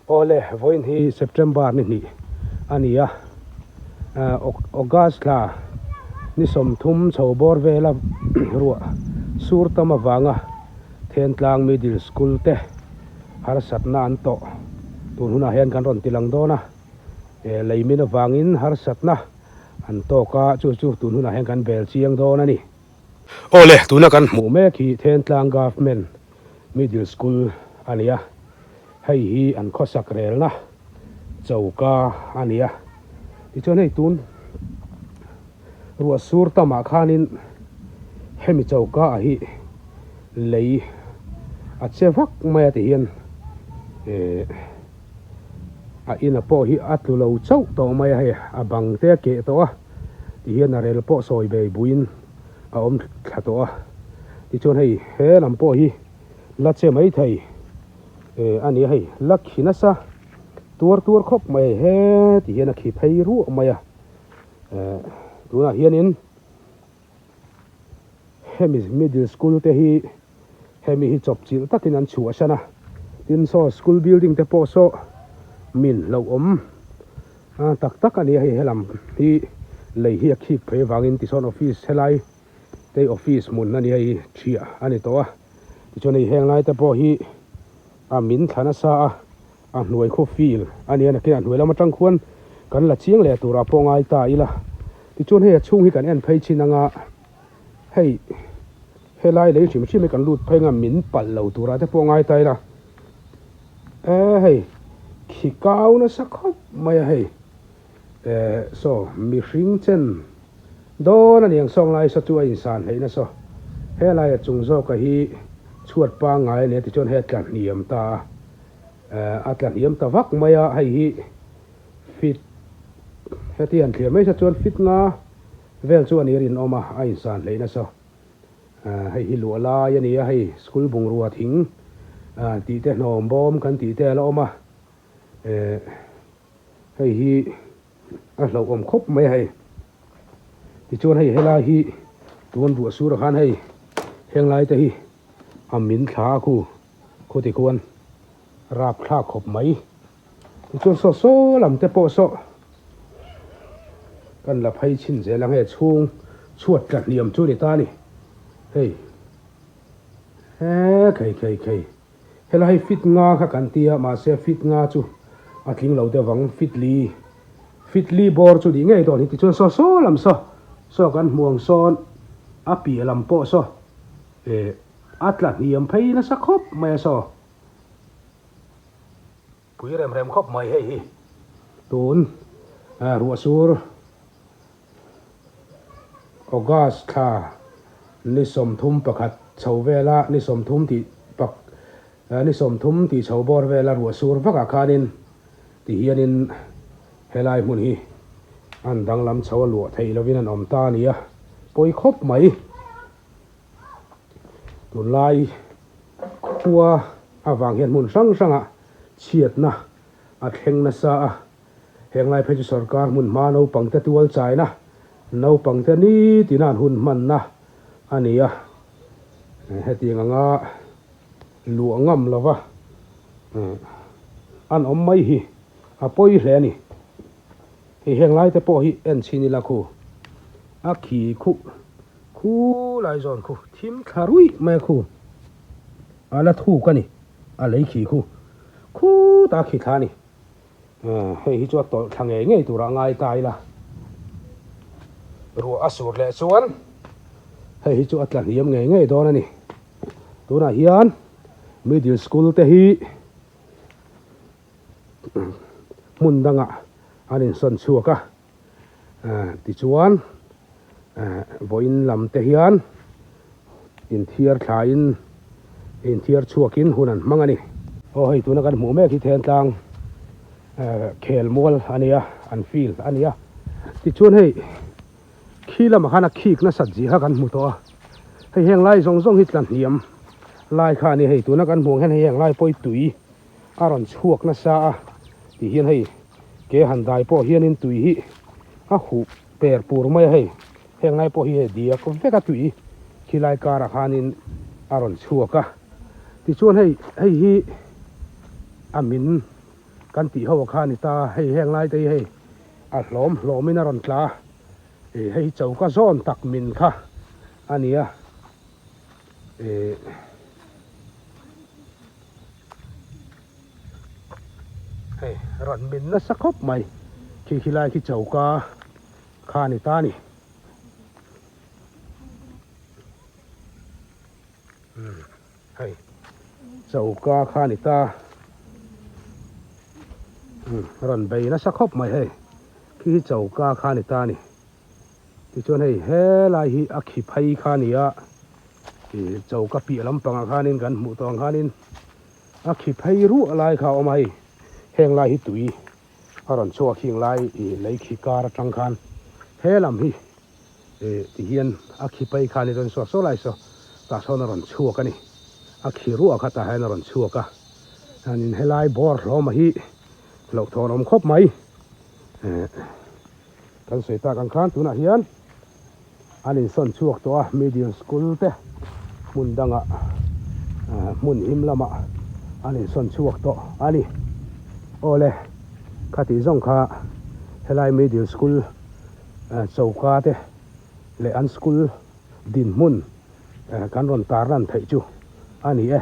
Awle, vawiin hi September ni hnih a ni a, August thla ni 30 chho bawr vela ruah sur tam avanga Thentlang Middle School te harsatna an tawh tun hunah hian kan rawn tilang dawn a, leimin avangin harsatna an tawk a, chu chu tun hunah hian kan bel chiang dawn a ni. Awle, tuna kan hmuh mek hi Thentlang Government Middle School a ni a, hei hi an khawsak relna choka a ni a. Tichuan hei tun ruah sur tamah khanin hemi choka ah hi lei a che vak mai a tihian eh a ina pawh hi a tlu lo chauh tawh mai a, hei a bang te a keh tawh a tihian a rel pawh sawi bei buiin a awm thla tawh a tichuan hei he lam pawh hi la che mai thei eh a ni a hei la khi nasa tuar tuar khawp mai he ti hian a khi phei ruah mai a eh tunah hianin hemi middle school te hi hemi hi chawp chilh takin an chhuah san a tin saw school building te pawh saw min hlauhawm a tak tak a ni a hei helam hi lei hi a khik phei avangin tichuan office helai te hi office hmun a ni a hei thiah a ni tawh a tichuan hei heng lai te pawh hi a min thla nasa a a hnuai khaw fil a ni a nakinah hnuai lam atang khuan kan la chiang leh turah pawh ngai ta ila tichuan hei a chhung hi kan en phei chin anga hei helai lei hrim hrim hi kan lut phei anga min palh lo turah te pawh ngai ta ila e hei khi kau nasa khawp mai a hei eh saw mihring chen dawn a niang sawng lai saw chu a insan hleih na saw helai a chung zawka hi chhuat pangngai a nia tichuan hei a tla hniam ta a eh a tla hniam ta vak mai a hei hi fit heti han thlir mai sa chuan fit nga vel chu a ni rinawm a a insan hleih na saw eh hei hi luah lai a ni a hei school bungrua thing ah tih te hnawm bawm kan tih te a la awm a eh hei hi a hlauhawm khawp mai a hei tichuan hei helai hi tuan ruah sur ah khan hei heng lai te hi a min thla a khu khu ti khuan rap thlak khawp mai tichuan saw saw lam te pawh saw kan la phei chhin zel ang hei chhung chhuat tla hniam chu a ni ta a ni hei he khei khei khei. Helai hi fit nga kha kan ti a, mahse fit nga chu a tling lo deuh ang, fit li, fit li bawr chu nih ngei dawn hi tichuan saw saw lam saw, saw kan hmu ang sawn a piah lam pawh saw eh a tla hniam phei nasa khawp mai a saw. Pui rem rem khawp mai hei hi tun ruah sur. August thla ni 31 chho vela ni 30 tih pak ni 30 tih chho bawr vela ruah sur vakah khanin ti hianin helai hmun hi an danglam chho a luah theih lovin an awm ta a ni a, pawi khawp mai. Tunlai khua avang hian hmun hrang hrangah chhiatna a thleng nasa a. Heng lai phei chu sorkar hmun hma naupangte tual chaina, naupangte nitina an hun hmanna a ni a. Hetiang anga luah ngam lova an awm mai hi a pawi hle a ni. Hei heng laite pawh hi en chhin ila khu a khi khuh khu lai zawn khu thim thla ruih mai a khu a la thuk a ni a lei khi khu khutah a khi thla a ni. Hei hi chu a tawlh thla ngei ngei turah ngai ta ila, ruah a sur leh chuan hei hi chu a tla hniam ngei ngei dawn a ni. Tunah hian middle school te hi hmun dangah an insawn chhuak a, tichuan vawiin lam te hian inthiar thlain inthiar chhuakin hun an hmang a ni. Aw hei tuna kan hmuh mek hi Thentlang khelmual a nia, an field a nia. Tichuan hei khi lamah khan a khik nasat zia kha kan hmu tawh a, hei heng lai zawng zawng hi tla hniam lai kha a ni. Hei tuna kan hmuh ang hian hei heng lai pawh hi tui a rawn chhuak nasa a ti hian hei ke han dai pawh hianin tui hi a huh per pur mai a hei heng lai pawh hi hei diak vek a tui khilai karah khanin a rawn chhuak a tichuan hei hei hi a min. kan tih ho kha a ni ta hei heng lai te hi hei a hlawm hlawm in a rawn tla a ih hei hi choka zawn tak min kha a ni a ih hei rawn min nasa khawp mai khi khi lai khi choka kha a ni ta a ni. Hei choka kha a ni ta rawn bei nasa khawp mai hei khi hi choka kha a ni ta a ni tichuan hei helai hi a khi phei kha a ni a ih choka piah lampangah khanin kan hmuh tawh ang khanin a khi phei ruah lai kha a awm a hei heng lai hi tui a rawn chhuak hing lai ih lei khi kar atang khan he lam hi. Ih ti hian a khi pai khan i rawn saw saw lai saw tah sawn a rawn chhuak a ni. A khi ruah kha tah hian a rawn chhuak a. Hianin helai bawr hlawma hi hlauhthawn awm khawp mai. Eh kan sawi tak ang khan tunah hian an insawn chhuak tawh a middle school te hmun dangah eh hmun him lamah an insawn chhuak tawh a ni. Awle khati zawng kha helai middle school. Choka te leh an school dinhmun kan rawn tar lan theih chu a ni e.